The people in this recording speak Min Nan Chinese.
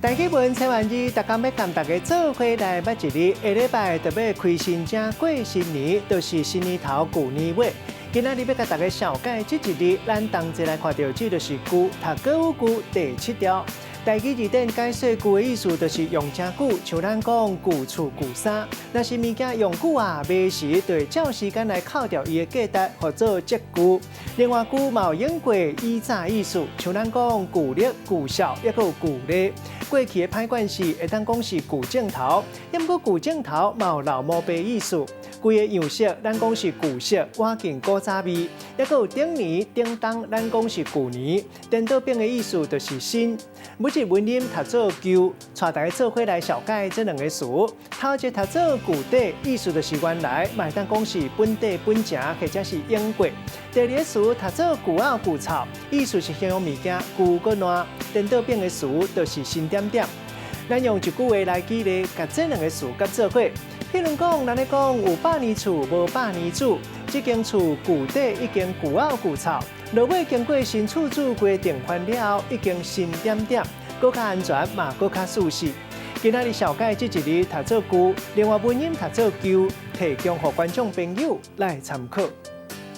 台語文千萬字，逐工欲共大家做伙來捌一字。下禮拜就欲開新正過新年，就是新年頭舊年尾。今仔日欲共大家紹介這一字，咱同齊來看著，這就是舊，讀國語舊第七條。台語字典解說舊的意思，就是用誠久，像咱講舊厝舊衫。若是物件用久啊，賣時就會照時間來扣掉伊的價值，號做折舊。另外，舊嘛有用過以早意思，像咱講舊曆、舊數，抑閣有舊例。過去的歹慣勢，會當講是舊症頭，毋過舊症頭嘛有老毛病意思。規个樣式，咱講是舊式，倚近古早味，抑閣有頂年、頂冬，咱講是舊年。顛倒反的意思就是新。每一文音讀做舊，帶大家做伙來紹介這兩个詞。頭一個讀做舊底，意思就是原來，嘛會當講是本底、本成，或者是用過。第二个詞讀做舊仔舊臭，意思是形容物件舊閣爛。顛倒反的詞就是新點點。咱用一句話來舉例，共這兩个詞佮做伙。譬如講，咱咧講有百年厝，無百年主。這間厝舊底已經舊仔舊臭，落尾經過新厝主規定翻了後，已經新點點，閣較安全嘛，閣較舒適。今仔日紹介這一字讀做舊，另外文音讀做舊，提供予觀眾朋友來參考。